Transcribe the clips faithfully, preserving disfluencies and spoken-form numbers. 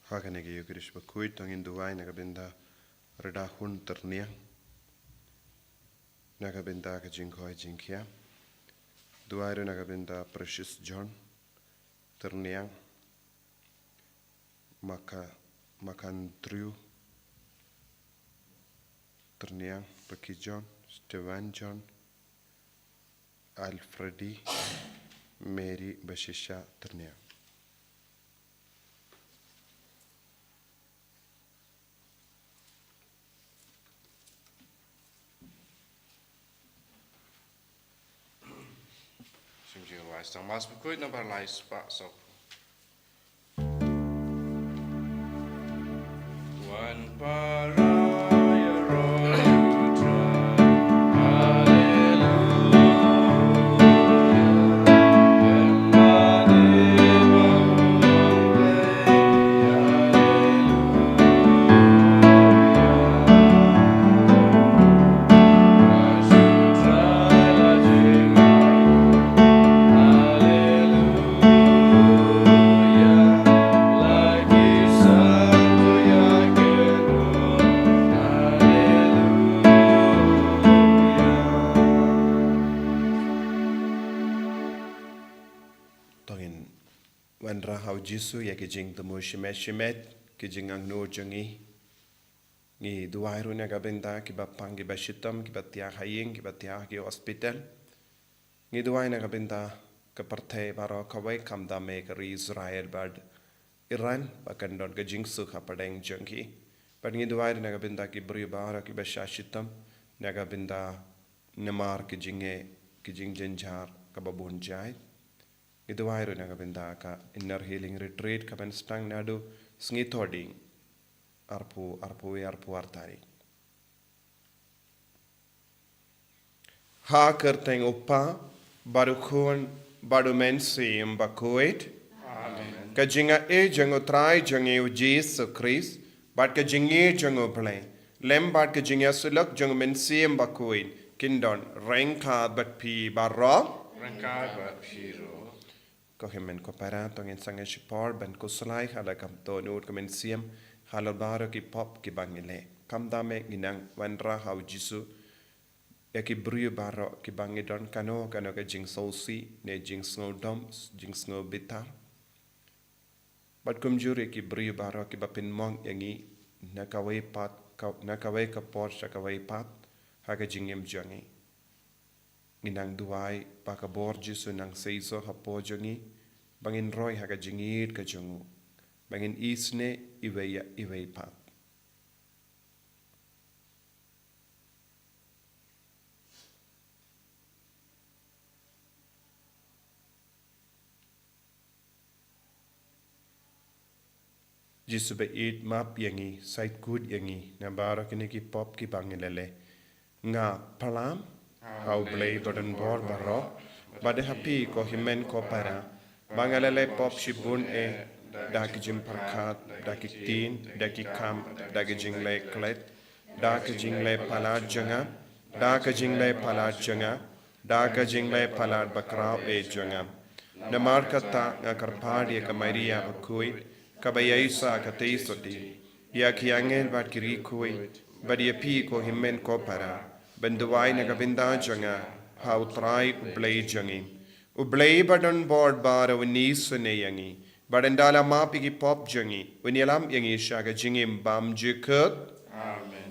Ha kane ka Eucharist bakhuid to ngin duwai na ka bynta Rda Hun Tyrniang, na ka bynta ka jingkhoi jingkhia. Duwai ruh na ka bynta Precious John Tyrniang, Maka Makandriu Tyrniang, Paki John, Stevan John, Alfredi, Mary Bashisha Tyrniang. Sim jingruwai sa tang Mass bakhuid, nombar lai spah saw. Wan para ïaroh ïa u Trai. Haleluya. To ngin wanrah ha u Jisu ïa ki jingthmu shimet shimet, ki jingangnud jong ngi. Ngi duwai ruh na ka bynta kiba pang, kiba shitom, kiba thiah ha ïing, kiba thiah ha ki hospital. Ngi duwai na ka bynta ka pyrthei baroh kawei, khamtam eh ka ri Israel bad Iran, ba kan don ka jingsuk hapdeng jong ki. Bad ngi duwai ruh na ka bynta ki briew baroh kiba shah shitom na ka bynta namar ki jingeh, ki jingjynjar kaba bun jait. Ngi duwai ruh na ka bynta ka Inner Healing Retreat kaban sdang naduh sngi Thohdieng, arphew, arphew, arphew ar tarik. Ha ka kyrteng u Kpa bad u Khun bad u Mynsiem Bakhuid. Amen. Ka jingaiei jong u Trai jong ngi u Jisu Khrist bad ka jingïeit jong u Blei, lem bad ka jingïasyllok jong u Mynsiem Bakhuid kin don ryngkat bad phi baroh. Ryngkat bad phi ruh. Ko hynmen ko para, to ngin sangeh shipor ban khuslai ha la ka dohnud ka mynsiem halor baroh ki pop kiba ngi leh. Khamtam eh ngin nang wanrah ha u Jisu ïa ki briew baroh kiba ngi don kano kano ka jingsngewsih ne jingsngewdom, jingsngewbitar. Bad kumjuh ïa ki briew baroh kiba pynmong ïa ngi na kawei pat, ka, na kawei ka por sha kawei pat ha ka jingim jong ngi. Ngin nang duwai ba ka bor Jisu nang seisoh hapoh jong ngi, ba ngin roi ha ka jingïeit ka jong u, ba ngin isynei iwei ïa iwei pat. Jisu ba ïeit, map ïa ngi, sait kut ïa ngi na baroh kine ki pop kiba ngi la leh. Nga pyrshang ha u Blei badonbor baroh, bad ha phi ko hynmen ko para, ba nga la leh pop shibun eh, da ki jingpyrkhat, da ki ktien, da ki kam, da ki jingleh klet, da ka jingleh palat jong nga, da ka jingleh palat jong nga, da ka jingleh palat bakhraw eh jong nga. Namar kata nga kyrpad ïa ka Maria bakhuid, kaba ïaisah katei sotti, ïa ki angel bad ki riewkhuid, bad ïa phi ko hynmen ko para, ban duwai na ka bynta jong nga ha u Trai u Blei jong ngi. U Blei badonbor baroh un isynei ïa ngi, bad un da la map ïa ki pop jong ngi, un ïalam ïa ngi sha ka jingim bymjukut. Amen.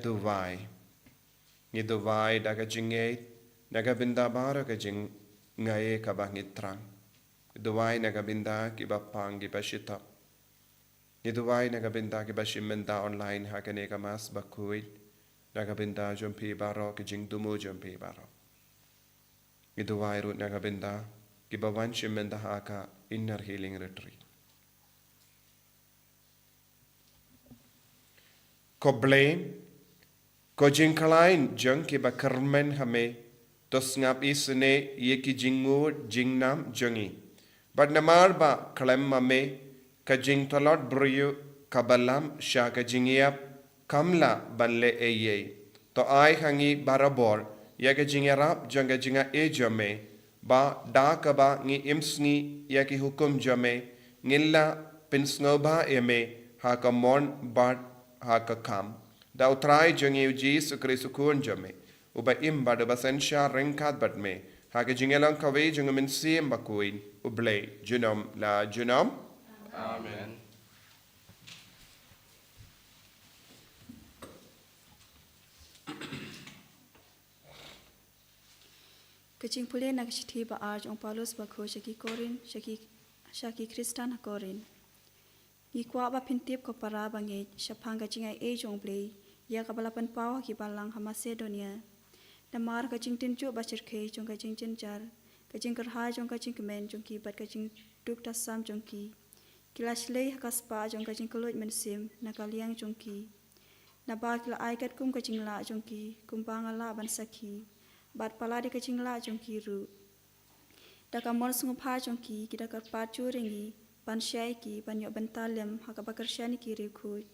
Duwai. Ngi duwai da ka jingngeit na ka bynta baroh ka jingngeit kaba ngi thrang. Duwai na ka bynta kiba pang kiba shitom. Ngi duwai na ka bynta kiba shim bynta online ha kane ka Mass bakhuid, na ka bynta jong phi baroh, ka jingthmu jong phi baroh. Ngi duwai ruh na ka bynta kiba wan shim bynta ha ka Inner Healing Retreat. Ko Blei, ko jingkhlaiñ jong kiba kyrmen ha me, to sngap isynei ïa ki jingngud jingnam jong ngi. Bad namar ba khlem ma me, ka jingtlot briew kaba lam sha ka jingïap kam lah ban leh ei ei. To ai ha ngi barabor ïa ka jingïarap jong ka jingaiei jong me, ba da kaba ngi im sngi ïa ki hukum jong me, ngin lah pynsngewbha ïa me ha ka mon bad ha ka kam. Da U Trai jong ngi U Jisu Khrist U Khun jong me, uba im bad uba synshar ryngkat bad me ha ka jingïalong kawei jong U Mynsiem Bakhuid, U Blei junom la junom. Amen. Ka jingpule na ka shithi ba ar jong u Paulus bakhuid sha ki Korinth, sha ki, sha ki Khristan ha Korinth. Ngi kwah ba phin tip, ko para bangeit, shaphang ka jingaiei jong U Blei ïa kaba la pynpaw ha ki balang ha Masedonia. Namar ka jingtynjuh ba shyrkhei jong ka jingjynjar, ka jingkyrhai jong ka jingkmen jong ki bad ka jingduk tasam jong ki, ki la shlei ha ka spah jong ka jingkylluid mynsiem na ka liang jong ki. Naba ki la ai katkum ka jinglah jong ki, kumba nga lah ban sakhi, bad palat ïa ka jinglah jong ki ruh. Da ka mon sngewbha jong ki, ki da kyrpad jur ïa ngi ban shai ïa ki ban ïoh bynta lem ha kaba kyrshan ïa ki riewkhuid.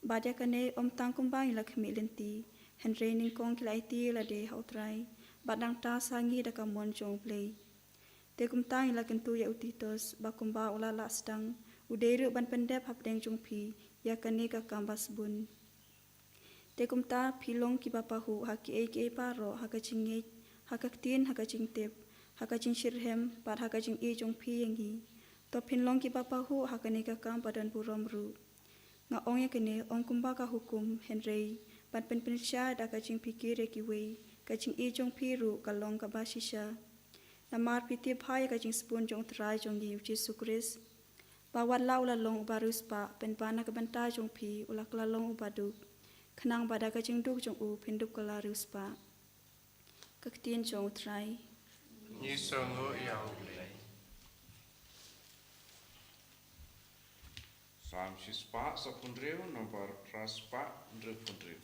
Bad ïa kane ym tang kumba ngi la khmih lynti, hynrei nyngkong ki la aiti ïa lade ha U Trai, bad nangta sa ngi da ka mon jong U Blei. Te kumta ngi la kyntu ïa u Titus, ba kumba u la lah sdang, u dei ruh ban pyndep hapdeng jong phi ïa kane ka kam ba sbun. Te kumta phi long kiba pahuh ha kiei kiei baroh, ha ka jingngeit, ha ka ktien, ha ka jingtip, ha ka jingshitrhem, bad ha ka jingïeit jong phi ïa ngi. To phin long kiba pahuh ha kane ka kam ba don burom ruh. Nga ong ïa kane ym kumba ka hukum, hynrei ban pynpynshai da ka jingpyrkhat ïa kiwei, ka jingïeit jong phi ruh ka long kaba shisha. Namar phi tip bha ïa ka jingsbun jong U Trai jong ngi U Jisu Khrist, ba wat la u la long uba riewspah, pynban na ka bynta jong phi u la kylla long uba duk, khnang ba da ka jingduk jong u phin dup kylla riewspah. Ka ktien jong U Trai. Ngi sngewnguh ïa U Blei. Salm shispah saphew hynriew, nombar phra spah hynriewphew hynriew.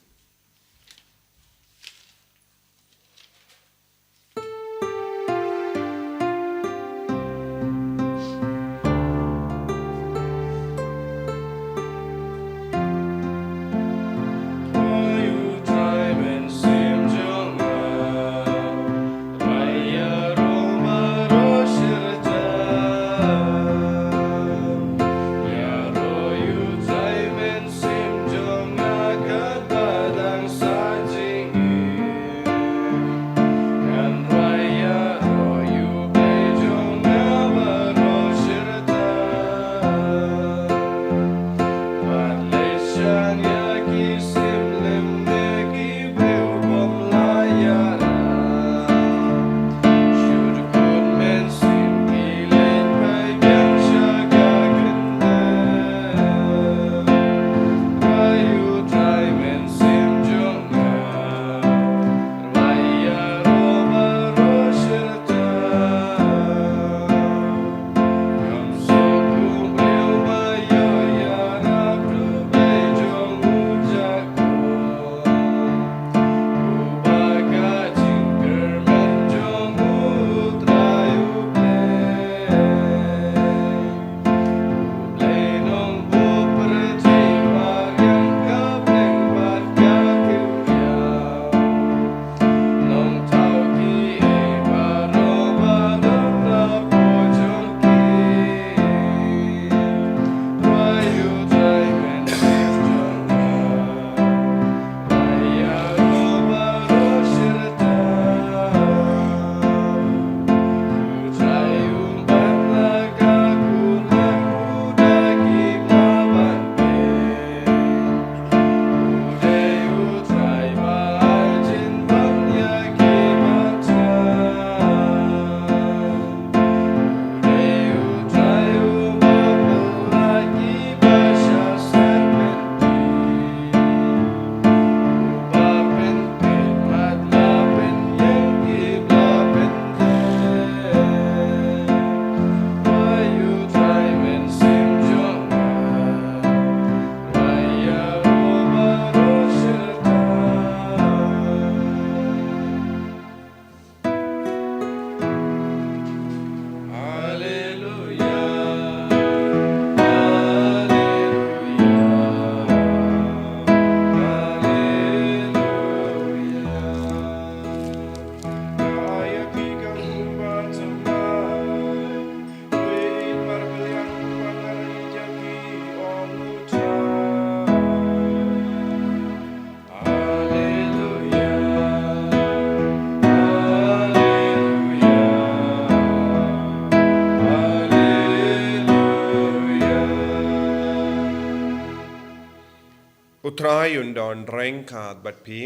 Trai un don ryngkat bad phi.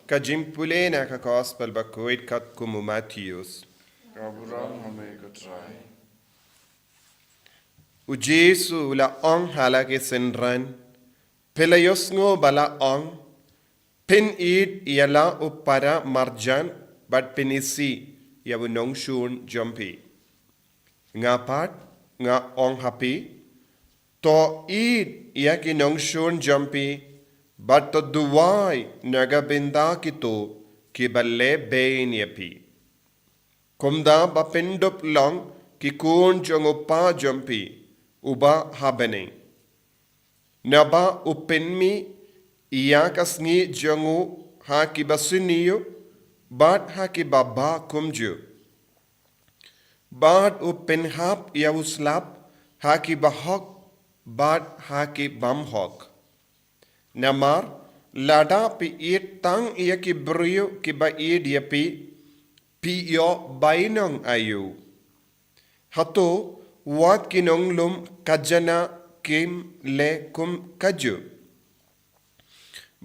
Ka jingpule na ka Gospel bakhuid katkum u Mathaios. Ka burom ha me ko Trai. U Jisu u la ong ha la ki synran, phi la ïohsngew ba la ong, phin ïeit ïa la u para marjan bad phin isih ïa u nongshun jong phi. Nga pat nga ong ha phi, to ïeit ïa ki nongshun jong phi bad to duwai na ka bynta kito kiba leh beiñ ïa phi. Kumta ba phin dup long ki khun jong u Pa jong phi uba ha bneng. Naba u pynmih ïa ka sngi jong u ha kiba sniew bad ha kiba bha kumjuh. Bad u pynhap ïa u slap ha kiba hok bad ha ki bym hok. Namar lada phi ïeit tang ïa ki briew kiba ïeit ïa phi, phi ïoh bainong aïu? Hato wat ki nonglum khajana kim leh kum kajuh?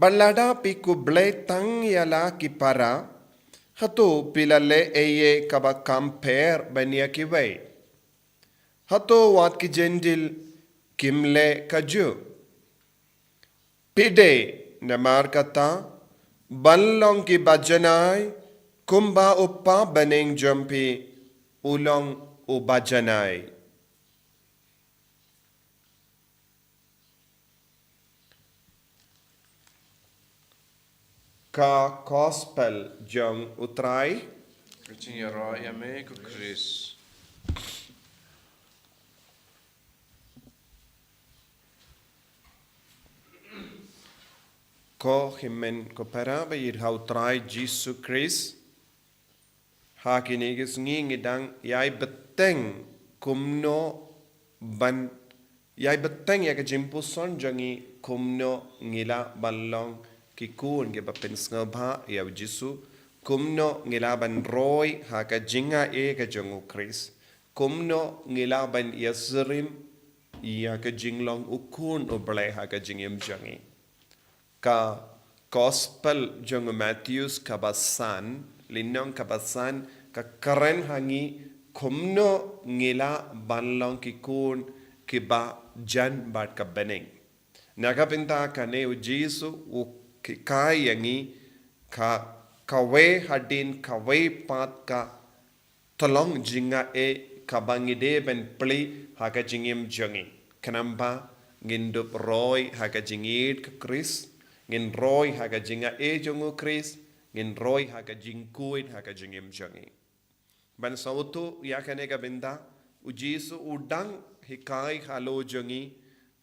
Bad lada phi khublei tang ïa la ki para, hato phi la leh eiei kaba kham pher ban ïa kiwei? Hato wat ki Jentil kim leh kajuh? Phi dei namar kata ban long kiba janai, kumba u Pa bneng jong phi u long uba janai. Ka Gospel jong u Trai. Ka jingïaroh ïa me ko Khrist. Ko hynmen ko para ba ïeit ha u Trai Jisu Khrist. Ha kine ki sngi ngi dang ïai bteng kumno ban, ïai bteng ïa ka jingpuson jong ngi kumno ngi lah ban long ki khun kiba pynsngewbha ïa u Jisu, kumno ngi lah ban roi ha ka jingaiei ka jong u Khrist, kumno ngi lah ban ïasyriem ïa ka jinglong u khun u Blei ha ka jingim jong ngi. Ka Gospel jong u Mathaios kaba san, lynnong kaba san, ka kren ha ngi kumno ngi lah ban long ki khun kiba jan bad ka bneng. Na ka bynta kane u Jisu u hikai ïa ngi ka, kawei hadien kawei pat ka tyllong jingaiei kaba ngi dei ban plie ha ka jingim jong ngi. Khnang ba ngin dup roi ha ka jingïeit ka Khrist, ngin roi ha ka jingaiei jong u Khrist, ngin roi ha ka jingkhuid ha ka jingim jong ngi. Ban sngewthuh ïa kane ka bynta, u Jisu u dang hikai halor jong ngi,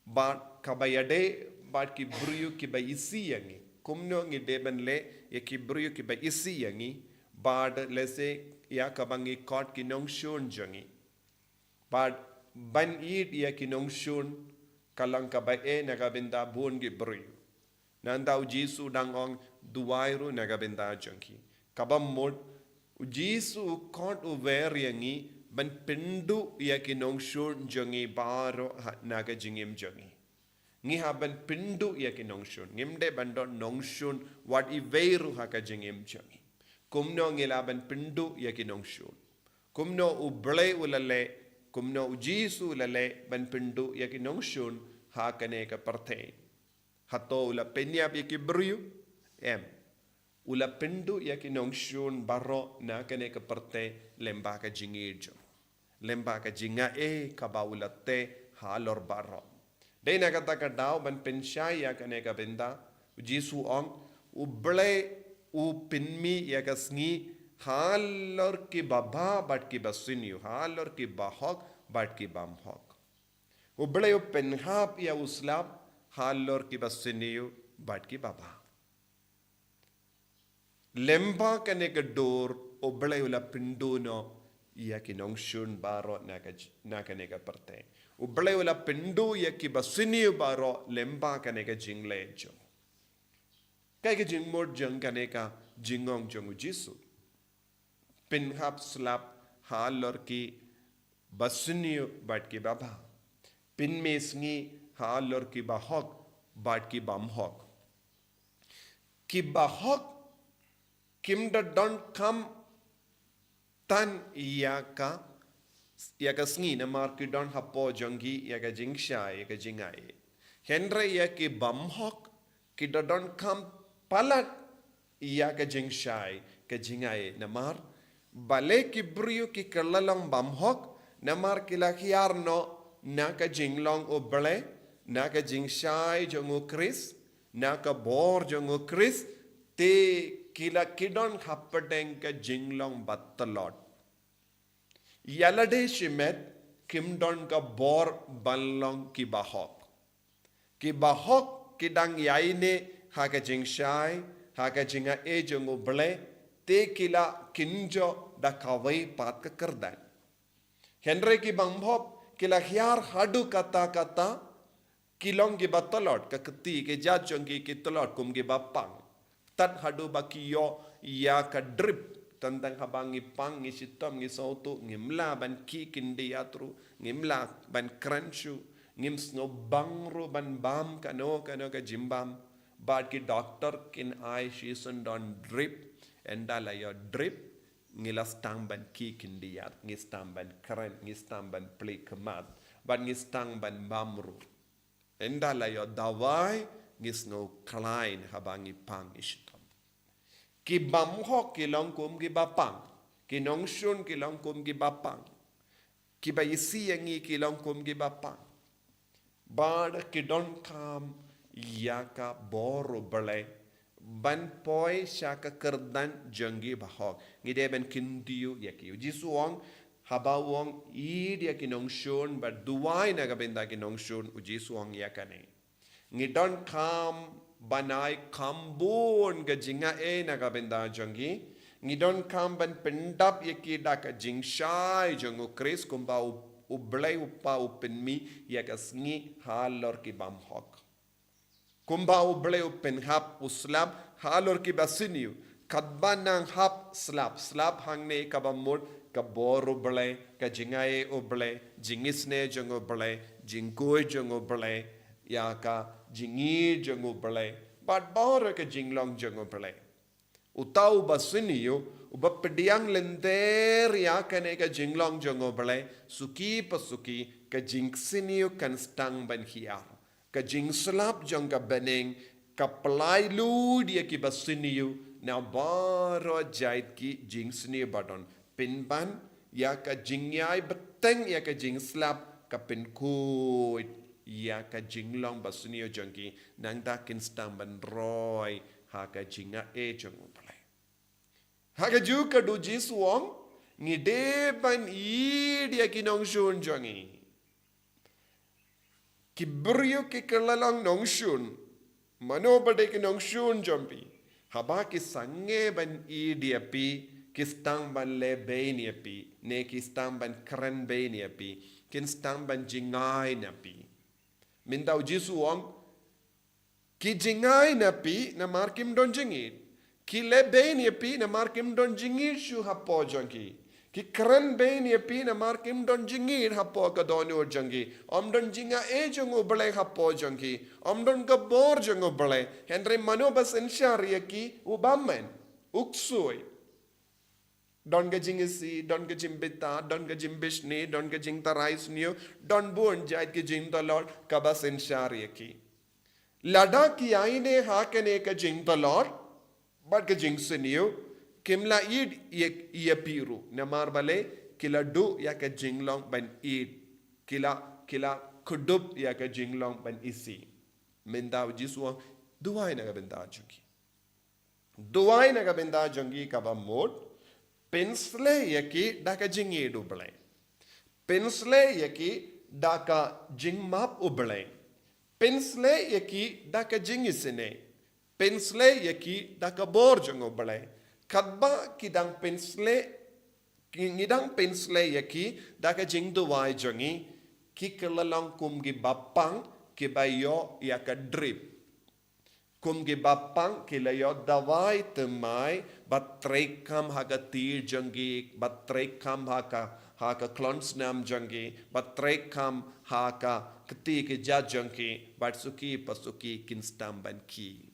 bad kaba ïadei bad ki briew kiba isih ïa ngi. Kumno ngi dei ban leh ïa ki briew kiba isih ïa ngi, bad lehse ïa kaba ngi khot ki nongshun jong ngi. Bad ban ïeit ïa ki nongshun ka long kaba eh na ka bynta bun ki briew. Nangta u Jisu u dang ong, duwai ruh na ka bynta jong ki. Kaba mut, u Jisu u khot u wer ïa ngi ban pynduh ïa ki nongshun jong ngi baroh ha, na ka jingim jong ngi. Ngi hap ban pynduh ïa ki nongshun. Ngim dei ban don nongshun wat iwei ruh ha ka jingim jong ngi. Kumno ngi lah ban pynduh ïa ki nongshun? Kumno u Blei u la leh, kumno u Jisu u la leh ban pynduh ïa ki nongshun ha kane ka pyrthei? Hato u la pynïap ïa ki briew? Em. U la pynduh ïa ki nongshun baroh na kane ka pyrthei lyngba ka jingïeit jong u, lyngba ka jingaiei kaba u la tei halor baroh. Dei na kata ka daw ban pynshai ïa kane ka bynta, u Jisu u ong, u Blei u pynmih ïa ka sngi halor kiba bha bad kiba sniew, halor kiba hok bad ki bym hok. U Blei u pynhap ïa u slap halor kiba sniew bad kiba bha. Lyngba kane ka dur, u Blei u la pynduh noh ïa ki nongshun baroh na ka j-, na kane ka pyrthei. U Blei u la pynduh ïa kiba sniew baroh lyngba kane ka jingleh jong u. Kaei ka jingmut jong kane ka jingong jong u Jisu? Pynhap slap halor kiba sniew bad kiba bha. Pynmih sngi halor kiba hok bad ki bymhok. Ki bahok kim da donkam tang ïa ka, ïa ka sngi namar ki don hapoh jong ki ïa ka jingshai, ïa ka jingaiei. Hynrei ïa ki bymhok ki da donkam palat ïa ka jingshai, ka jingaiei. Namar balei ki briew ki kylla long bymhok? Namar ki la hiar noh na ka jinglong U Blei, na ka jingshai jong U Khrist, na ka bor jong U Khrist, te ki la, ki don hapdeng ka jinglong batlot. Ïa lade shimet kim don ka bor ban long ki bahok. Ki bahok ki dang ïaineh ha ka jingshai, ha ka jingaiei jong U Blei, te ki la kynjoh da kawei pat ka kyrdan. Hynrei ki bymhok ki la hiar haduh katta katta, ki long ki batlot, ka kti, ki jait jong ki ki tlot kum ki bapang. Tad haduh ba ki ïoh ïa ka drip, tang tang haba ngi pang, ngi shitom, ngi sngewthuh, ngim lah ban khih khyndiat ruh, ngim lah ban kren shuh, ngim sngewbang ruh ban bam kano kano ka jingbam. Bad ki doktor kin ai shisien don drip, ynda la ïoh drip, ngi la sdang ban khih khyndiat, ngi sdang ban kren, ngi sdang ban plie khmat, bad ngi sdang ban bam ruh. Ynda la ïoh dawai, ngi sngew khlaiñ haba ngi pang, ngi shitom. Ki bymhok ki long kum ki bapang, ki nongshun ki long kum ki bapang, kiba isih ïa ngi ki long kum ki bapang. Bad ki donkam ïa ka bor U Blei ban poi sha ka kyrdan jong ki bahok. Ngi dei ban kyntiew ïa ki. U Jisu u ong, haba u ong, ïeit ïa ki nongshun bad duwai na ka bynta ki nongshun, U Jisu u ong ïa kane. Ngi donkam ban ai kham bun ka jingaiei na ka bynta jong ki. Ngi donkam ban pyndap ïa ki da ka jingshai jong U Khrist kumba U, U Blei U Kpa u pynmih ïa ka sngi halor ki bymhok. Kumba U Blei u pynhap, u slap halor ki basniew. Katba nang hap slap, slap hangne kaba mut ka bor U Blei, ka jingaiei U Blei, jingisynei jong U Blei, jingkhuid jong U Blei, ïa ka jingïeit jong U Blei, bad baroh ka jinglong jong U Blei. Uta u basniew uba pdiang lynter ïa kane ka jinglong jong U Blei, suki pa suki ka jingsniew kan sdang ban hiar. Ka jingslap jong ka bneng ka pynlait lut ïa ki basniew na baroh jait ki jingsniew ba don. Pynban ïa ka jingïai bteng ïa ka jingslap ka pynkhuid ïa ka jinglong basniew jong ki, nangta kin sdang ban roi ha ka jingaiei jong U Blei. Ha kajuh ka, U Jisu u ong, ngi dei ban ïeit ïa ki nongshun jong ngi. Ki briew ki kylla long nongshun. Mano ba dei ki nongshun jong phi? Haba ki sangeh ban ïeit ïa phi, ki sdang ban leh beiñ ïa phi, ne ki sdang ban kren beiñ ïa phi, kin sdang ban jngai na phi. Mynta U Jisu u ong, ki jngai na phi namar kim don jingïeit. Ki leh beiñ ïa phi namar kim don jingïeit shuh hapoh jong ki. Ki kren beiñ ïa phi namar kim don jingïeit hapoh ka dohnud jong ki. Ym don jingaiei jong U Blei hapoh jong ki. Ym don ka bor jong U Blei. Hynrei mano ba synshar ïa ki? U bymman, u ksuid. Don ka jingisih, don ka jingbitar, don ka jingbishni, don ka jingtharai sniew, don bun jait ki jingtlot kaba synshar ïa ki. Lada ki ïaineh ha kane ka jingtlot bad ka jingsniew, kim lah ïeit ïa, ïa phi ruh. Namar balei? Ki la duh ïa ka jinglong ban ïeit. Ki la, ki la kdup ïa ka jinglong ban isih. Mynta U Jisu u ong, duwai na ka bynta jong ki. Duwai na ka bynta jong ki kaba mut, pynshlei ïa ki da ka jingïeit U Blei. Pynshlei ïa ki da ka jingmap U Blei. Pynshlei ïa ki da ka jingisynei. Pynshlei ïa ki da ka bor jong U Blei. Katba ki dang pynshlei, ki, ngi dang pynshlei ïa ki da ka jingduwai jong ngi, ki kylla long kum ki bapang kiba ïoh ïa ka drip. Kum ki bapang ki la ïoh dawai thymmai, bad treikam ha ka tiar jong ki, bad treikam ha ka, ha ka khlong snam jong ki, bad treikam ha ka kti ki jait jong ki, bad suki pa suki kin sdang ban khih.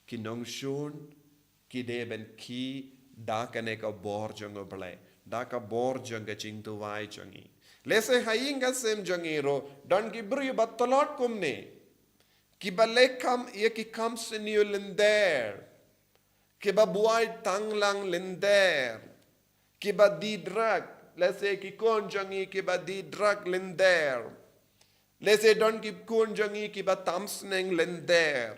Ki nongshun ki dei ban khih da kane ka bor jong U Blei, da ka bor jong ka jingduwai jong ngi. Lehse ha ïing ha sem jong ngi ruh don ki briew ba tlot kumne, kiba leh kam ïa ki kam sniew lynder, kiba buaid tang lang lynder, kiba die drug, lehse ki khun jong ngi kiba die drug lynder. Lehse don ki khun jong ngi kiba tam sneng lynder.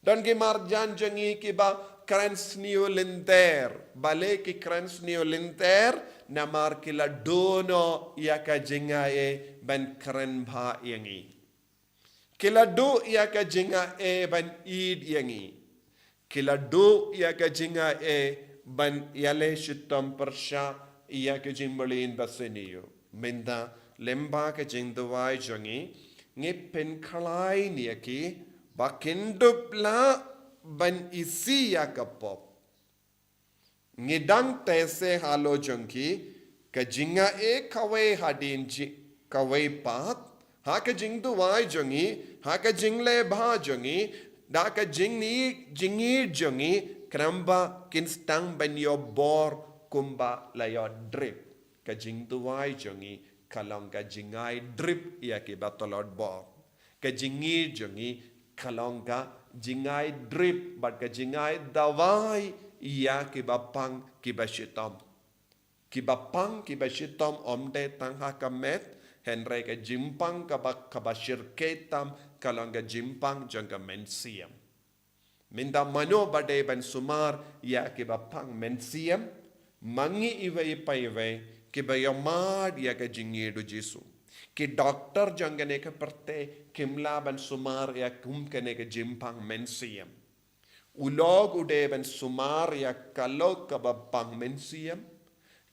Don ki marjan jong ngi kiba kren sniew lynder. Balei ki kren sniew lynder? Namar ki la duh noh ïa ka jingai ei ban kren bha ïa ngi. Ki la duh ïa ka jingai ei ban ïeit ïa ngi. Ki la duh ïa ka jingai ei ban ïaleh shitom pyrshah ïa ka jingmlien basniew. Mynta lyngba ka jingduwai jong ngi, ngi pynkhlaiñ ïa ki ba kin dup lah ban isih ïa ka pop. Ngi dang teh seh halor jong ki, ka jingai ei kawei hadien ji, kawei pat, ha ka jingduwai jong ngi, ha ka jingleh bha jong ngi, da ka jingïeit, jingïeit jong ngi, khnang ba kin sdang ban ïoh bor kumba la ïoh drip. Ka jingduwai jong ngi ka long ka jingai drip ïa kiba tlot bor. Ka jingïeit jong ngi ka long ka jingai drip bad ka jingai dawai ïa kiba pang kiba shitom. Kiba pang kiba shitom ym dei tang ha ka met, hynrei ka jingpang kaba, kaba shyrkhei tam ka long ka jingpang jong ka mynsiem. Mynta mano ba dei ban sumar ïa kiba pang mynsiem? Ma ngi iwei pa iwei kiba ïohmad ïa ka jingïeit U Jisu. Ki doktor jong kane ka pyrthei kim lah ban sumar ïa kum kane ka jingpang mynsiem. U lok u dei ban sumar ïa ka lok kaba pang mynsiem.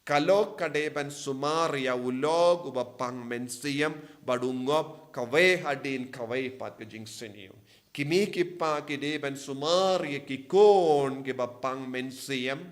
Ka lok ka dei ban sumar ïa u lok uba pang mynsiem bad u ngop kawei hadien kawei pat ka jingsniew. Ki mei ki pa ki dei ban sumar ïa ki khun kiba pang mynsiem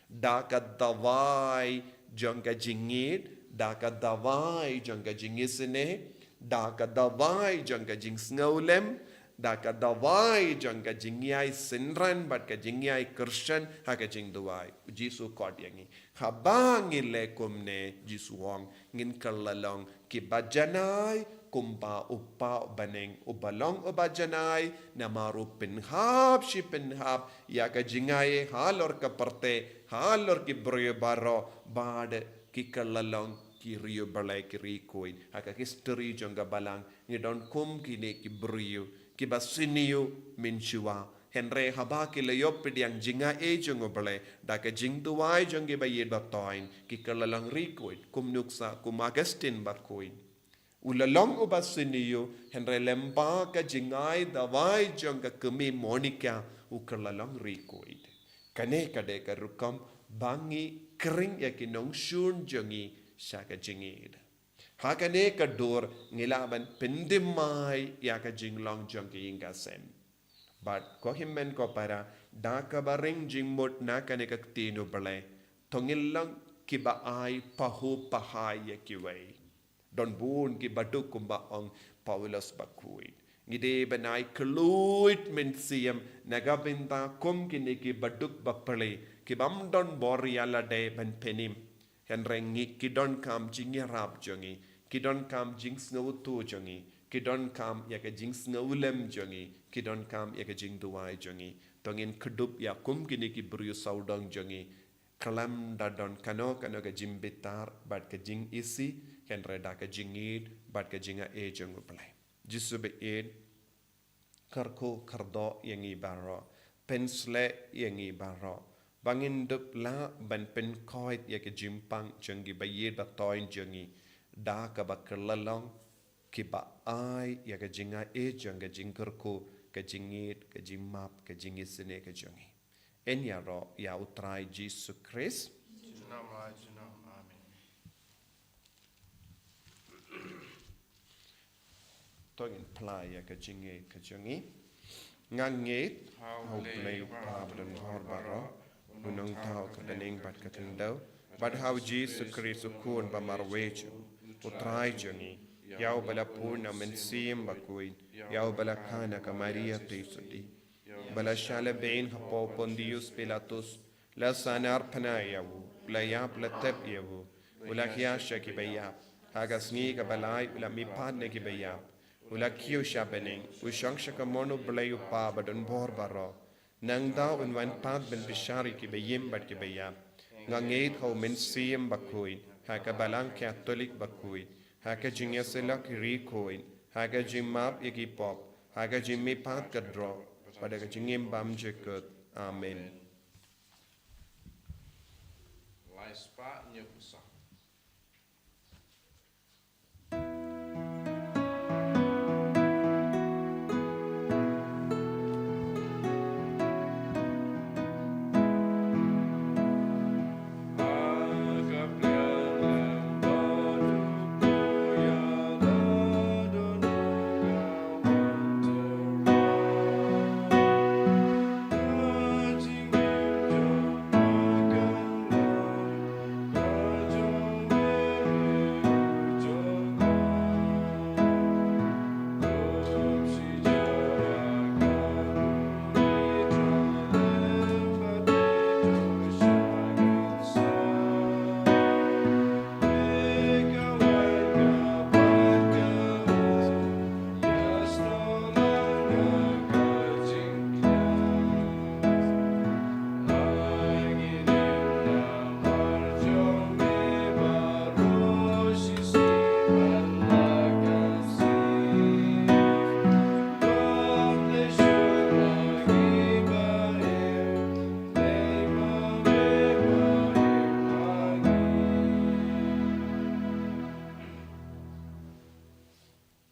da ka dawai jong ka jingïeit, da ka dawai jong ka jingisynei, da ka dawai jong ka jingsngewlem, da ka dawai jong ka jingïai synran bad ka jingïai kyrshan ha ka jingduwai. U Jisu khot ïa ngi. Haba ngi leh kumne, Jisu ong, ngin kylla long kiba janai kumba U Kpa u bneng uba long uba janai, namar u pynhap shi pynhap ïa ka jingai ei halor ka pyrthei, halor ki briew baroh, bad ki kylla long ki riewblei ki riewkhuid. Ha ka history jong ka balang ngi don kum kine ki briew kiba sniew mynshuwa. Hynrei haba ki la ïoh pdiang jingai ei jong U Blei da ka jingduwai jong ki ba ïeit ba toiñ, ki kylla long riewkhuid, kum nuksa, kum Augustine bakhuid. U la long uba sniew, hynrei lyngba ka jingai dawai jong ka kmie Monica, u kylla long riewkhuid. Kane ka dei ka rukom ba ngi khring ïa ki nongshun jong ngi sha ka jingïeit. Ha kane ka dur ngi lah ban pynthymmai ïa ka jinglong jong ka ïing ka sem. Bad ko hynmen ko para, da kaba ring jingmut na kane ka ktien U Blei, to ngin long kiba ai pahuh pahai ïa kiwei. Don bun kiba duk kumba ong Paulus bakhuid. Ngi dei ban ai kylluid mynsiem na ka bynta kum kine kiba duk bapli, kibym don bor ïa lade ban pynim. Hynrei ngi, ki donkam jingïarap jong ngi, ki donkam jingsngewthuh jong ngi, ki donkam ïa ka jingsngewlem jong ngi, ki donkam ïa ka jingduwai jong ngi. To ngin kdup ïa kum kine ki briew sawdong jong ngi, khlem da don kano kano ka jingbitar bad ka jingisih, hynrei da ka jingïeit bad ka jingai ei jong U Blei. Jisu ba ïeit, kyrkhu kyrdoh ïa ngi baroh, pynsleh ïa ngi baroh, ba ngin dup lah ban pynkhuid ïa ka jingpang jong ki ba ïeit ba toiñ jong ngi, da kaba kylla long kiba ai ïa ka jingai ei jong ka jingkyrkhu, ka jingïeit, ka jingmap, ka jingisynei ka jong ngi. Yn ïaroh ïa U Trai Jisu Khrist. Junom la junom. Amen. To ngin phla ïa ka jingïeit ka jong ngi. Nga ngeit ha U Blei U Kpa badonbor baroh, U Nongthaw ka bneng bad ka khyndew, bad ha U Jisu Khrist U Khun ba marwei jong U Trai jong ngi, ïa uba la pun na U Mynsiem Bakhuid, ïa uba la kha na ka Maria Theisotti, ba la shah lehbeiñ hapoh Pontius Pilatus, la sahnarphna ïa u, u la ïap, la tep ïa u, u la hiar sha kiba ïap, ha ka sngi kaba lai u la mihpat na kiba ïap, u la kiew sha bneng, u shong sha kamon U Blei U Kpa badonbor baroh. Nangta un wan pat ban bishar ïa kiba im bad kiba ïap. Nga ngeit ha U Mynsiem Bakhuid, ha ka Balang Katholik bakhuid, ha ka jingïasyllok ri khuid, ha ka jingmap ïa ki pop, ha ka jingmihpat kordor, bad ha ka jingim bymjukut. Amen. Lai spah hynñiew phew saw.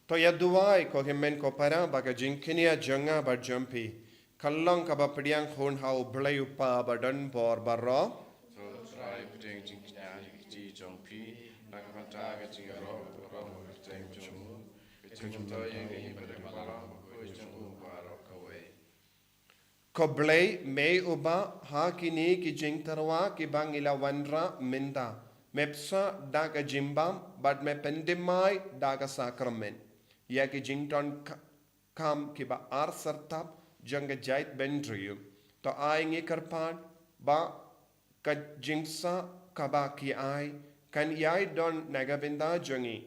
To ïa duwai ko hynmen ko para ba ka jingkñia jong nga bad jong phi kan long kaba pdiang hun ha U Blei U Kpa badonbor baroh. To Trai pdiang jingkñia ha ki kti jong phi na ka bynta ka jingïaroh baroh ka kyrteng jong u, ka jingmyntoi ïa ngi bad ïa ka balang bakhuid jong u baroh kawei. Ko Blei, me uba ha kine ki jingtyrwa kiba ngi la wanrah mynta me pynshah da ka jingbam bad me pyndimai da ka sakramen ïa ki jingdonkam kiba ar syrtap jong ka jaitbynriew, to ai ngi kyrpad ba ka jingshah kaba ki ai kan ïai don na ka bynta jong ngi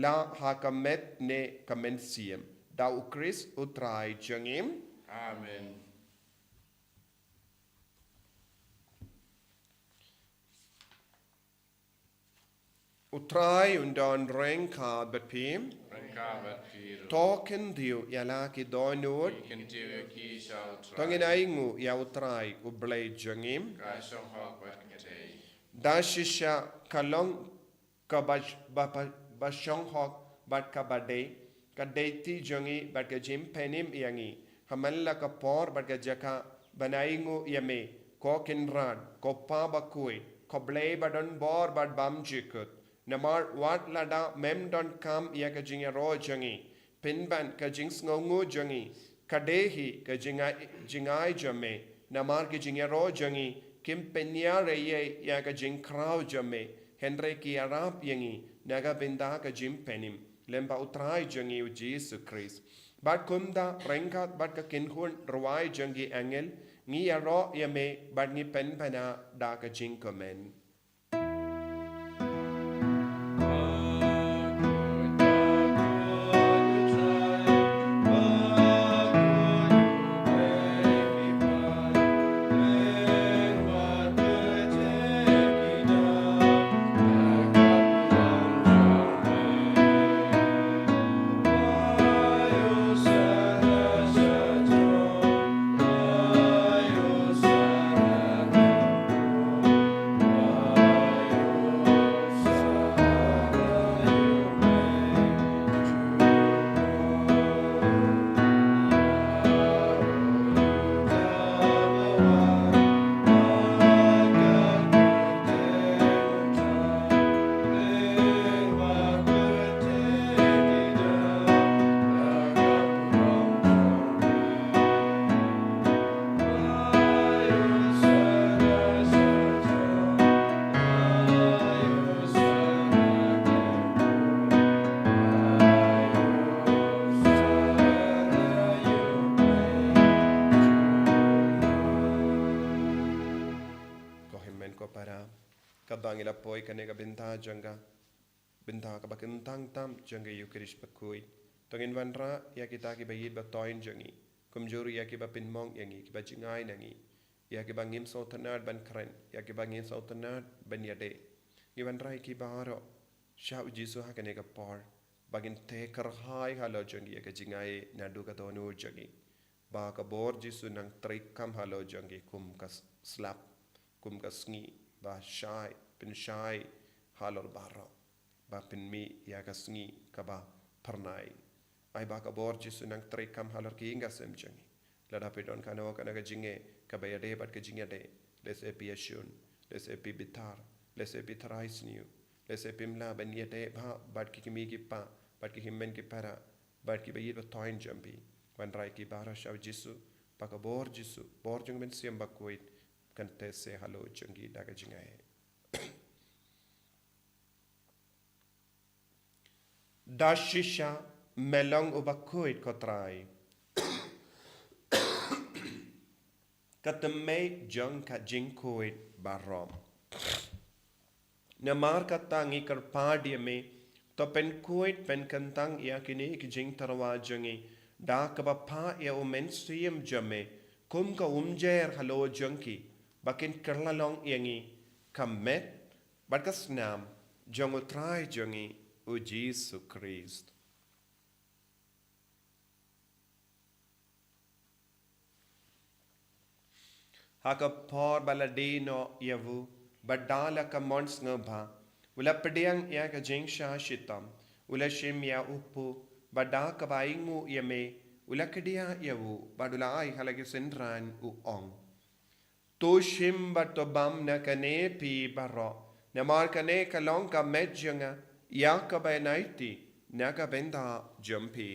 la ha ka met ne ka mynsiem, da U Khrist U Trai jong ngi. Amen. U Trai un don ryngkat bad phi. Ryngkat bad phi ruh. To kyntiew ïa la ki dohnud. Ngi kyntiew ïa ki sha U Trai. To ngin ainguh ïa U Trai U Blei jong ngi. Ka shong hok bad ka dei. Da shisha ka long kaba, ba, ba, ba shong hok bad kaba dei, ka dei ti jong ngi bad ka jingpynim ïa ngi ha man la ka por bad ka jaka ban ainguh ïa me, ko Kynrad, ko Pa bakhuid, ko Blei badonbor bad bymjukut. Namar wat lada mem donkam ïa ka jingïaroh jong ngi, pynban ka jingsngewnguh jong ngi ka dei hi ka jingai, jingai jong me. Namar ki jingïaroh jong ngi kim pynïar ei ei ïa ka jingkhraw jong me, hynrei ki ïarap ïa ngi na ka bynta ka jingpynim lem bad U Trai jong ngi U Jisu Khrist. Bad kumta ryngkat bad ka kynhun rwai jong ki angel, ngi ïaroh ïa me bad ngi pynbna da ka jingkmen. Kane ka bynta jong ka bynta kaba kyntang tam jong ka Eucharist bakhuid. To ngin wanrah ïa kita kiba ïeit ba thoiñ jong ngi, kumjuh ïa kiba pynmong ïa ngi, kiba jngai na ngi, ïa kiba ngim sngewtynnad ban kren, ïa kiba ngim sngewtynnad ban ïadei. Ngi wanrah ïa ki baroh sha u Jisu ha kane ka por, ba ngin theh kyrhai halor jong ngi ïa ka jngai naduh ka dohnud jong ngi, ba ka bor Jisu nang treikam halor jong ngi kum ka s-, slap, kum ka sngi ba shai, pynshai halor baroh, ba pynmih ïa ka sngi kaba phyrnai. Ai ba ka bor Jisu nang treikam halor ki ïing ki sem jong ngi. Lada phi don kano kano ka jingeh kaba ïadei bad ka jingïadei, lehse phi ïashun, lehse phi bitar, lehse phi tharai sniew, lehse phim lah ban ïadei bha bad ki kmie ki kpa, bad ki hynmen ki para, bad kiba ïeit ba thoiñ jong phi. Wanrah ïa ki baroh sha u Jisu, ba ka bor Jisu, bor jong u Mynsiem Bakhuid, kan theh seh halor jong ngi da ka jingaiei. Da shisha me long uba khuid, ko Trai, ka tymmen jong ka jingkhuid baroh. Namar kata ngi kyrpad ïa me, to pynkhuid pynkyntang ïa kine ki jingtyrwa jong ngi da kaba phah ïa u Mynsiem jong me kum ka umjer halor jong ki, ba kin kylla long ïa ngi ka met bad ka snam jong u Trai jong ngi, u Jisu Khrist. Ha ka por ba la die noh ïa u, bad da la ka mon sngewbha, u la pdiang ïa ka jingshah shitom, u la shim ïa u kpu, bad da kaba ainguh ïa me, u la kdiah ïa u, bad u la ai ha la ki synran, u ong: To shim bad to bam na kane phi baroh, namar kane ka long ka met jong nga, ïa kaba yn aiti na ka bynta jong phi.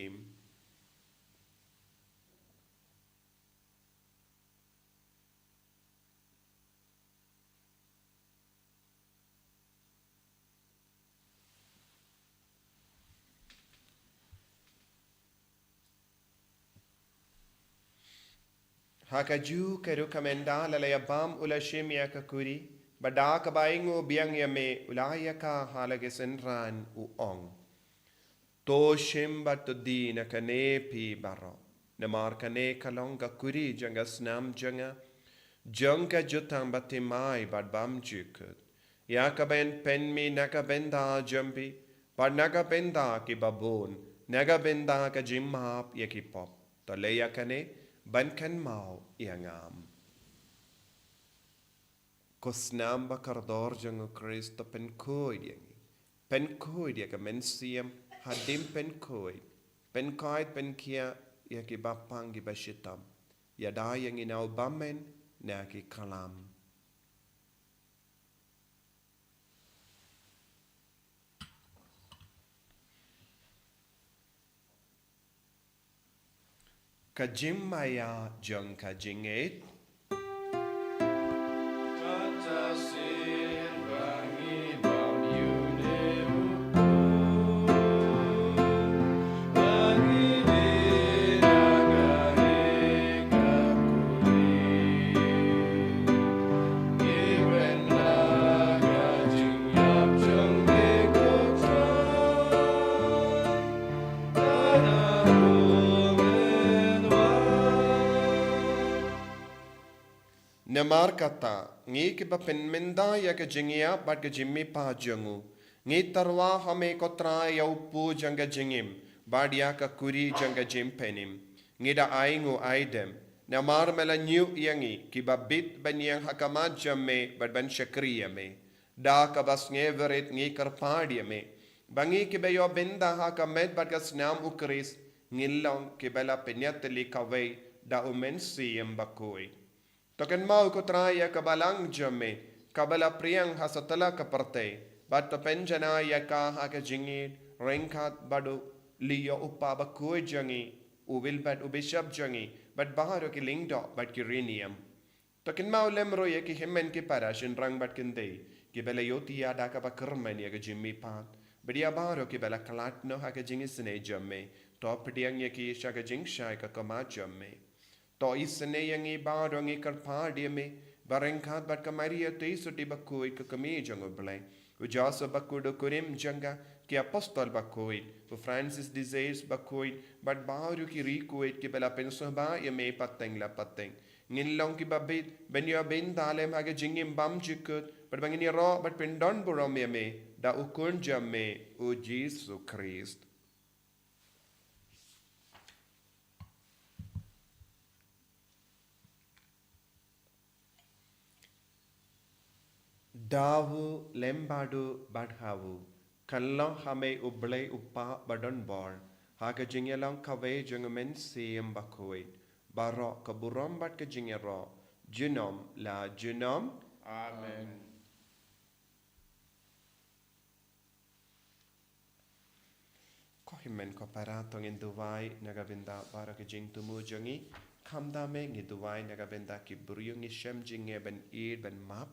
Ha kajuh ka ruh, ka mynta la la ïa bam, u la shim ïa ka kuri, bad da kaba ainguh biang ïa me, u la ai ïa ka ha la ki synran, u ong: To shim bad to die na kane phi baroh, namar kane ka long ka kuri jong ka snam jong nga, jong ka jutang bathymmai bad bymjukut, ïa kaba yn pynmih na ka bynta jong phi bad na ka bynta ki babun, na ka bynta ka jingmap ïa ki pop. To leh ïa kane ban kynmaw ïa nga. Ko snam ba kordor jong u Khrist, to pynkhuid ïa ngi. Pynkhuid ïa ka mynsiem hadien pynkhuid, pynkhuid pynkhiah ïa ki bapang ki bashitom. Ïada ïa ngi na u bymmen na ki klam. Ka jingmaïa jong ka jingngeit. Namar kata, ngi kiba pynmynta ïa ka jingïap bad ka jingmihpat jong u, ngi tyrwa ha me ko Trai ïa u kpu jong ka jingim, bad ïa ka kuri jong ka jingpynim. Ngi da ainguh aidem, namar me la ñiuh ïa ngi kiba bit ban ïeng ha khmat jong me bad ban shakri ïa me. Da kaba sngewrit ngi kyrpad ïa me, ba ngi kiba ïoh bynta ha ka met bad ka snam u Khrist, ngin long kiba la pynïatylli kawei da u Mynsiem Bakhuid. To kynmaw ko Trai ïa ka balang jong me, kaba la pdiang ha satlak ka pyrthei, bad to pynjanai ïa ka ha ka jingïeit, ryngkat bad u Leo u Kpa Bakhuid jong ngi, u Wilbert u Bishop jong ngi, bad baroh ki lyngdoh bad ki riewniam. To kynmaw lem ruh ïa ki hynmen ki para shynrang bad kynthei, kiba la ïohthiah da kaba kyrmen ïa ka jingmihpat, bad ïa baroh kiba la khlad noh ha ka jingisynei jong me. To pdiang ïa ki sha ka jingshai ka khmat jong me. To isynei ïa ngi baroh, ngi kyrpad ïa me, ba ryngkat bad ka Maria Theisotti Bakhuid, ka Kmie jong u Blei, U Joseph Bakhuid u kurim jong ka, ki apostol bakhuid, u Francis de Sales bakhuid, bad baroh ki riewkhuid kiba la pynsngewbha ïa me pateng la pateng. Ngin long kiba bit ban ïoh bynta lem ha ka jingim bymjukut, bad ba ngin ïaroh bad pyndonburom ïa me da u Khun jong me, u Jisu Khrist. Da u lem bad u bad ha u, kan long ha me U Blei U Kpa badonbor, ha ka jingïalong kawei jong U Mynsiem Bakhuid, baroh ka burom bad ka jingïaroh, junom la junom. Amen. Ko hynmen ko para, to ngin duwai na ka bynta baroh ki jingthmu jong ngi. Khamtam eh ngi duwai na ka bynta ki briew ngi shem jingeh ban ïeit ban map,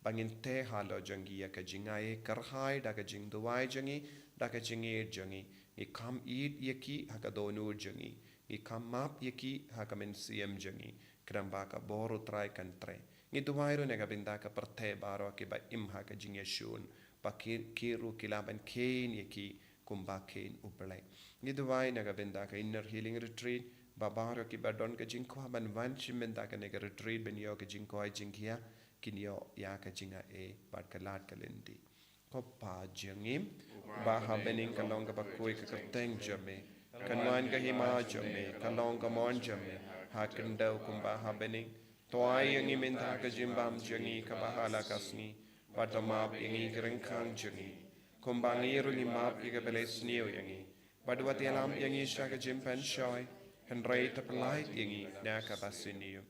ba ngin teh halor jong ki ïa ka jingai, kyrhai da ka jingduwai jong ngi, da ka jingïeit jong ngi. Ngi kham ïeit ïa ki ha ka dohnud jong ngi, ngi kham map ïa ki ha ka mynsiem jong ngi. Khnang ba ka bor U Trai kan treh. Ngi duwai ruh na ka bynta ka pyrthei baroh kiba im ha ka jingïashun, ba ki, ki ruh ki lah ban kheiñ ïa ki kumba kheiñ U Blei. Ngi duwai na ka bynta ka Inner Healing Retreat, ba baroh kiba don ka jingkwah ban wan shimet da kane ka retreat ban ïoh ka jingkoit jingkhiah, kin ïoh ïa ka jingai bad ka lad ka lynti. Ko Pa jong ngi, uba ha bneng, ka long kaba khuid ka kyrteng jong me. Kan wan ka hima jong me, ka long ka mon jong me ha khyndew kumba ha bneng. To ai ïa ngi mynta ka jingbam jong ngi kaba ha la ka sngi, bad to map ïa ngi ki ryngkang jong ngi, kumba ngi ruh ngi map ïa kiba leh sniew ïa ngi. Bad wat ïalam ïa ngi sha ka jingpynshoi, hynrei to pyllait ïa ngi na kaba sniew.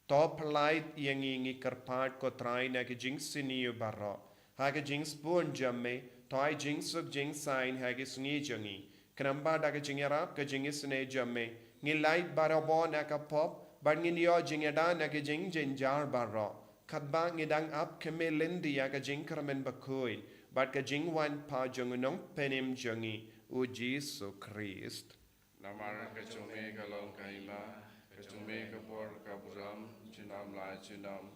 To pyllait ïa ngi, ngi kyrpad ko Trai, na ki jingsniew baroh, ha ka jingsbun jong me. To ai jingsuk jingsaiñ ha ki sngi jong ngi, khnang ba da ka jingïarap ka jingisynei jong me, ngin lait barabor na ka pop, bad ngin ïoh jingïada na ki jingjynjar baroh, katba ngi dang ap khmih lynti ïa ka jingkyrmen bakhuid bad ka jingwan pat jong U Nongpynim jong ngi, U Jisu Khrist. Namar ka jong me ka long ka hima, ka jong me ka bor, ka burom, junom la junom.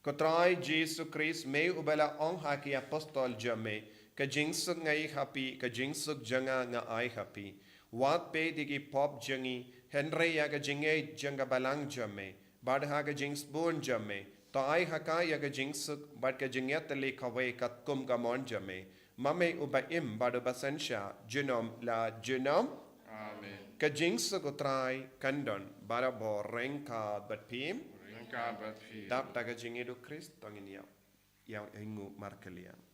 Ko Trai Jisu Khrist, me uba la ong ha ki apostol jong me, ka jingsuk nga ai ha phi, ka jingsuk jong nga nga ai ha phi. Wat peit ïa ki pop jong ngi, hynrei ïa ka jingngeit jong ka balang jong me. Bad ha ka jingsbun jong me, to ai ha ka ïa ka jingsuk bad ka jingïatylli kawei katkum ka mon jong me. Ma me uba im bad uba synshar junom la junom. Amen. Ka jingsuk U Trai kan don barabor ryngkat bad phi. Ryngkat bad phi. Dap da ka jingïeit U Khrist to ngin ïa, ïa, ïa ainguh markylliang.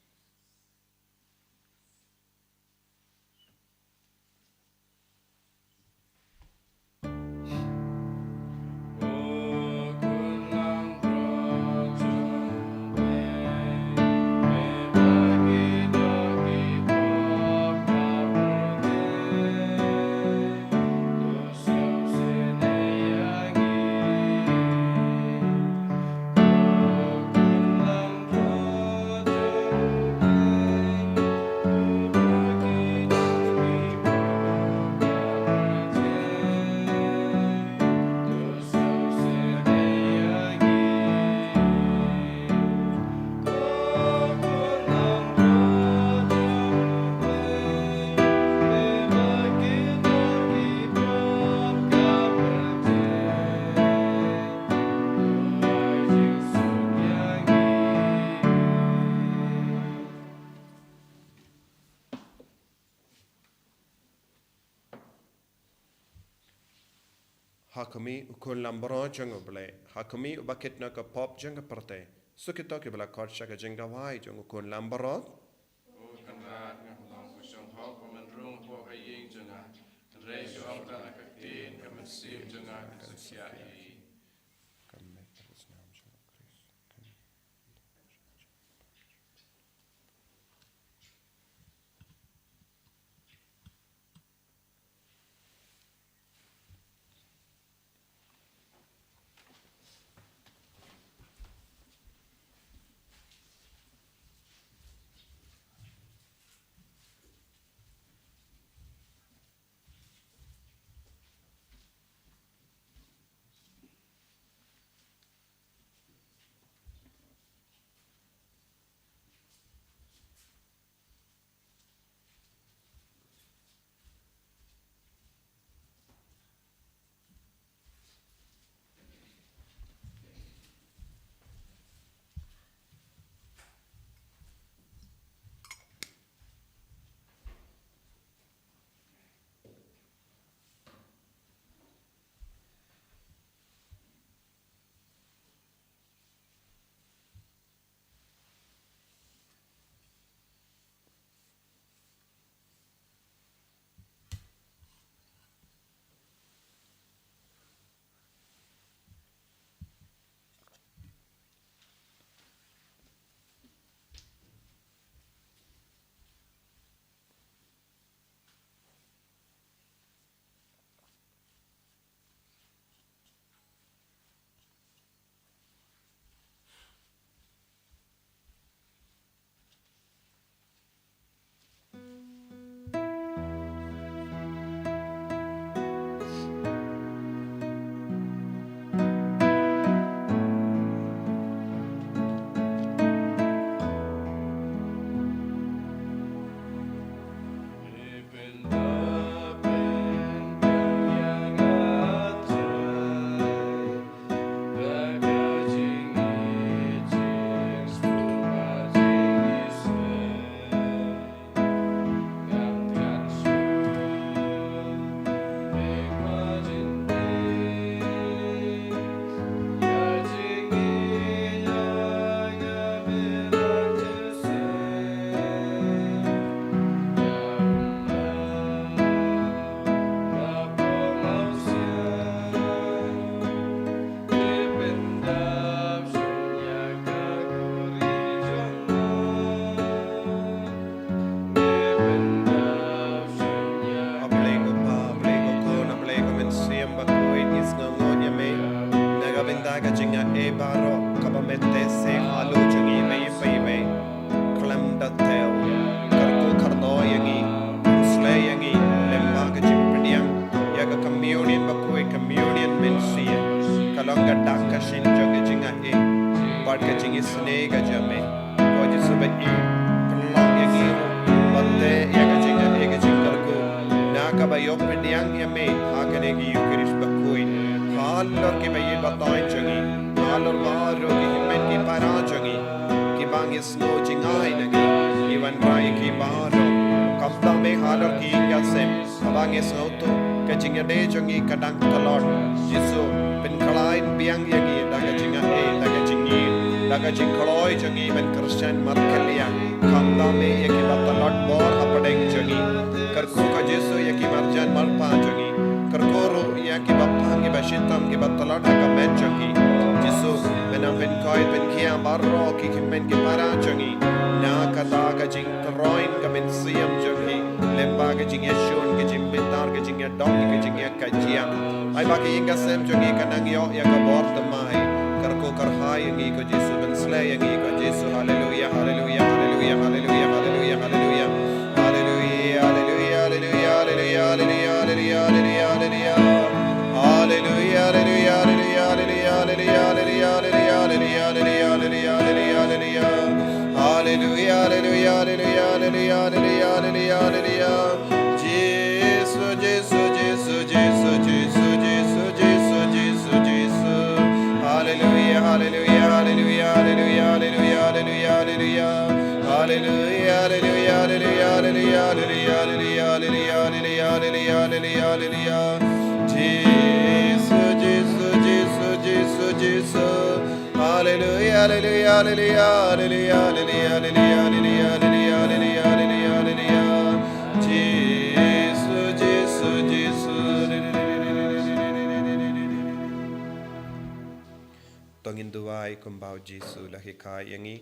Ha khmih, U Khun Langbrot jong U Blei, ha khmih uba kit noh ka pop jong ka pyrthei, suk ïa kito kiba la khot sha ka jingkawei jong U Khun Langbrot. O Kynrad, nga ong ba shong hok ba men rung hapoh ka ïing jong nga, hynrei shu ong tang ïa ka ktien, ka mynsiem jong nga kan suk ïa i. Sngewbha ïa me, ko Jisu, ba i pynlong ïa ngi ruh ban teh ïa ka jingïaid ka jingkyrkhu, na kaba ïoh pdiang ïa me ha kane ka Eucharist bakhuid. Halor kiba ïeit ba taiñ jong ngi, halor baroh ki hynmen ki para jong ngi, kiba ngi sngew jngai na ngi, ngi wanrah ïa ki baroh. Khamtam me halor ki ïing ki sem, haba ngi sngewthuh ka jingïadei jong ngi ka dang tlot, Jisu, pynkhlaiñ biang ïa ngi da ka jingïaid, da ka jingïeit, da ka jingkloi jong ngi ban kyrshan markylliang. Khamtam me ïa kiba tlot bor hapdeng jong ngi. Kyrkhu, ko Jisu, ïa ki marjan marpa jong ngi. Kyrkhu ruh ïa kiba pang, kiba shitom, kiba tlot ha ka met jong ngi. Jisu, me nang pynkoit pynkhiah baroh ki hynmen ki para jong ngi, na kata ka jingtyrwa ka mynsiem jong ngi, lyngba ka jingïashun, ka jingbitar, ka jingïadong, ka jingïakajia. Ai ba ka ïing ka sem jong ngi kan nang ïoh ïa ka bor thymmai. Kyrkhu kyrhai ïa ngi, ko Jisu, pynshlei ïa ngi, ko Jisu. Haleluia, haleluia, haleluia, haleluia, haleluia, haleluia. Haleluia, haleluia, haleluia, haleluia, haleluia, haleluia, haleluia. Haleluia, haleluia, haleluia, haleluia, haleluia, haleluia, haleluia, haleluia, haleluia, haleluia. Haleluia, haleluia, haleluia, haleluia, haleluia, haleluia, haleluia. Jisu, Jisu, Jisu, Jisu, Jisu, Jisu, Jisu, Jisu, Jisu. Haleluia, haleluia, haleluia, haleluia, haleluia, haleluia, haleluia. Haleluia, haleluia, haleluia, haleluia, haleluia, haleluia, haleluia, haleluia, haleluia. Jisu, Jisu, Jisu, Jisu, Jisu. Haleluia, haleluia, haleluia, haleluia, haleluia, haleluia, haleluia, haleluia, haleluia, haleluia. Jisu, Jisu, Jisu. To ngin duwai kumba u Jisu la hikai ïa ngi.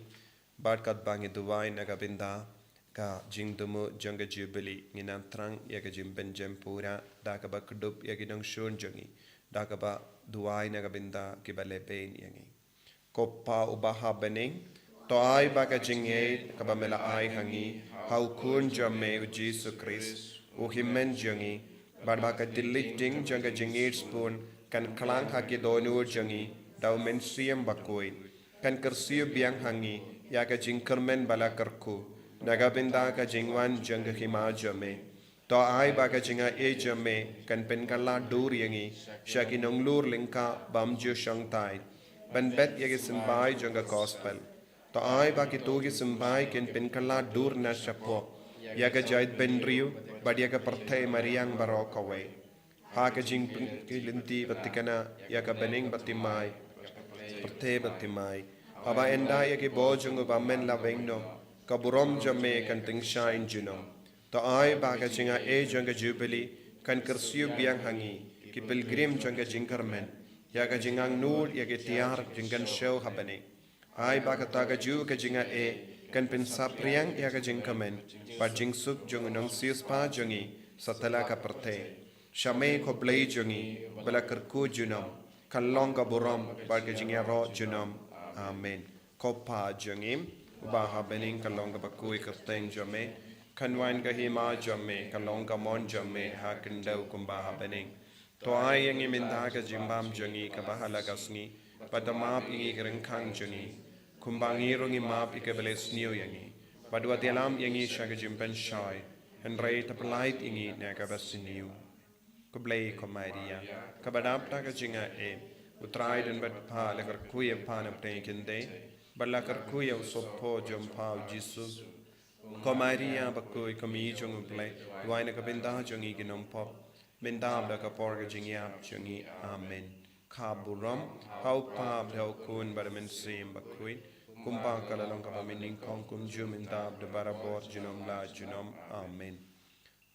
Bad katba ngi duwai na ka bynta ka jingdum jong ka Jubili, ngin nang thrang ïa ka jingpynjem pura da kaba kdup ïa ki nongshun jong ngi, da kaba duwai na ka bynta kiba lehbeiñ ïa ngi. Ko Pa uba ha bneng, to ai ba ka jingïeit kaba me la ai ha ngi ha u Khun jong me u Jisu Khrist, u Hynmen jong ngi, bad ba ka thylliej ding jong ka jingïeit shibun kan khlaiñ ha ki dohnud jong ngi da u Mynsiem Bakhuid, kan kyrsiew biang ha ngi ïa ka jingkyrmen ba la kyrkhu na ka bynta ka jingwan jong ka hima jong me. To ai ba ka jingaiei jong me kan pynkylla dur ïa ngi sha ki nonglur lyngkha bym ju shongthait ban bet ïa ki symbai jong ka gospel. To ai ba kito ki symbai kin pynkylla dur na shapoh ïa ka jaitbynriew bad ïa ka pyrthei mariang baroh kawei. Ha ka jingpynkhlaiñ lynti ba thikna ïa ka bneng bad thymmai, pyrthei bad thymmai. Haba ynda ïa ki bor jong u Bymman la weng noh, ka burom jong me kan tyngshaiñ junom. To ai ba ka jingaiei jong ka Jubili kan kyrsiew biang ha ngi, ki pilgrim jong ka jingkyrmen, ïa ka jingangnud ïa ki tiar jingkynshew ha bneng. Ai ba kata kajuh ka jingaiei kan pynsaphriang ïa ka jingkmen bad jingsuk jong u nongsiewspah jong ngi satlak ka pyrthei. Sha me ko Blei jong ngi ba la kyrkhu junom, kan long ka burom bad ka jingïaroh junom. Amen. Ko Pa jong ngi uba ha bneng, kan long kaba khuid ka kyrteng jong me, kan wan ka hima jong me, kan long ka mon jong me ha khyndew kumba ha bneng. To ai ïa ngi mynta ka jingbam jong ngi kaba ha la ka sngi, bad to map ïa ngi ki ryngkang jong ngi, kumba ngi ruh ngi map ïa kiba leh sniew ïa ngi. Bad wat ïalam ïa ngi sha ka jingpynshoi, hynrei to pyllait ïa ngi na kaba sniew. Khublei ko Maria, kaba dap da ka jingaiei, u Trai u don bad pha, la kyrkhu ïa pha na pdeng ki kynthei, bad la kyrkhu ïa u sohphoh jong pha u Jisu. Ko Maria bakhuid, ko Mei jong u Blei, duwai na ka bynta jong ngi ki nongpop, mynta bad ha ka por ka jingïap jong ngi. Amen. Ka burom ha u Pa bad ha u Khun bad ha u Mynsiem Bakhuid, kumba ka la long kaba mynnyngkong, kumjuh, mynta bad barabor, junom la junom. Amen.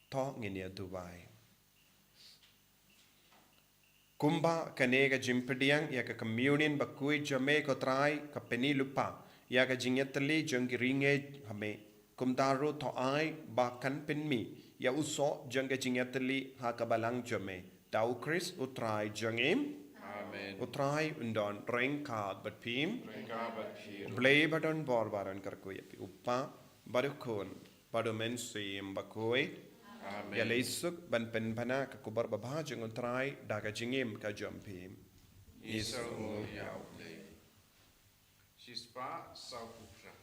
To ngin ïa duwai. Kumba kane ka jingpdiang ïa ka communion bakhuid jong me ko Trai ka pyni lypa ïa ka jingïatylli jong ki riewngeit ha me, kumta ruh to ai ba kan pynmih ïa u soh jong ka jingïatylli ha ka balang jong me, da u Khrist u Trai jong ngi. Amen. U Trai un don ryngkat bad phi. Ryngkat bad phi. U Blei ba don bor ba don kyrkhu ïa phi, u Pa bad u Khun bad u Mynsiem Bakhuid. Amen. Ïa leit suk ban pynbna ka khubor babha jong u Trai da ka jingim ka jong phi. Ngi sngewbha ïa u Blei. Shispah sawphew phra.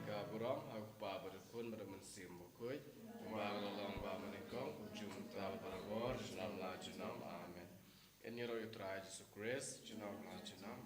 Ka burom ha u Kpa bad u Khun bad u Mynsiem Bakhuid, kumba la long ba mynnyngkong, kumjuh mynta bad barabor, junom la junom. Amen. Ngin ïaroh ïa u Trai Jisu Khrist, junom la junom.